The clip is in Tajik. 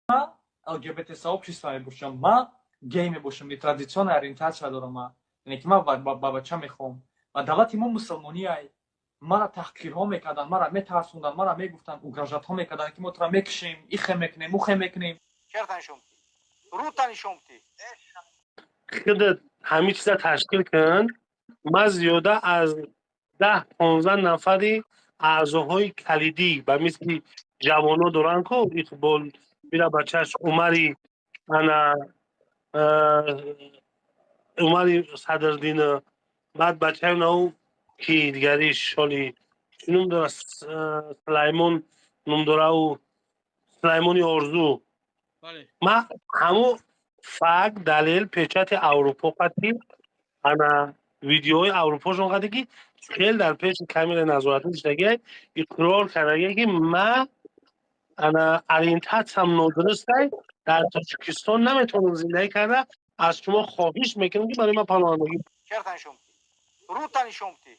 ЛГБТ сообщество мебошам, ма гей мебошам, нетрадиционная ориентация дорам ма, яъне ки ман ба бача мехоҳам ва давлати мо мусулмонӣ. Мара таҳқирҳо мекарданд, мара метарсонданд, мара мегуфтанд, угрожать ҳо мекарданд, ки мо тура мекушем, ихе мекунем, ухе мекунем. Рута нишон битӣ. Худат ҳамин чиза ташкил кун. Ман зиёда аз 10-15 нафари аъзоҳои калидӣ, ба мисли ҷавоно доранд ку, Иқбол бира, бачааш Умари, ана Умари Садрдина, баъд бачаи нав ки дигари шоли чӣ ном дора, Сулаймон ном дора, ӯ Сулаймони Орзу. Ман ҳамун факт, далел, печати Аврупо қатӣ, ана видеои Аврупошон қати, ки хел дар пеши камераи назоратӣ шудагиай, иқрор кардагие, ки ман ана ориентация м нодурустай, дар Тоҷикистон наметавонам зиндагӣ карда, аз шумо хоҳиш мекунам, ки барои ман паноҳандагӣ Черта нишон битӣ, рута нишон битӣ.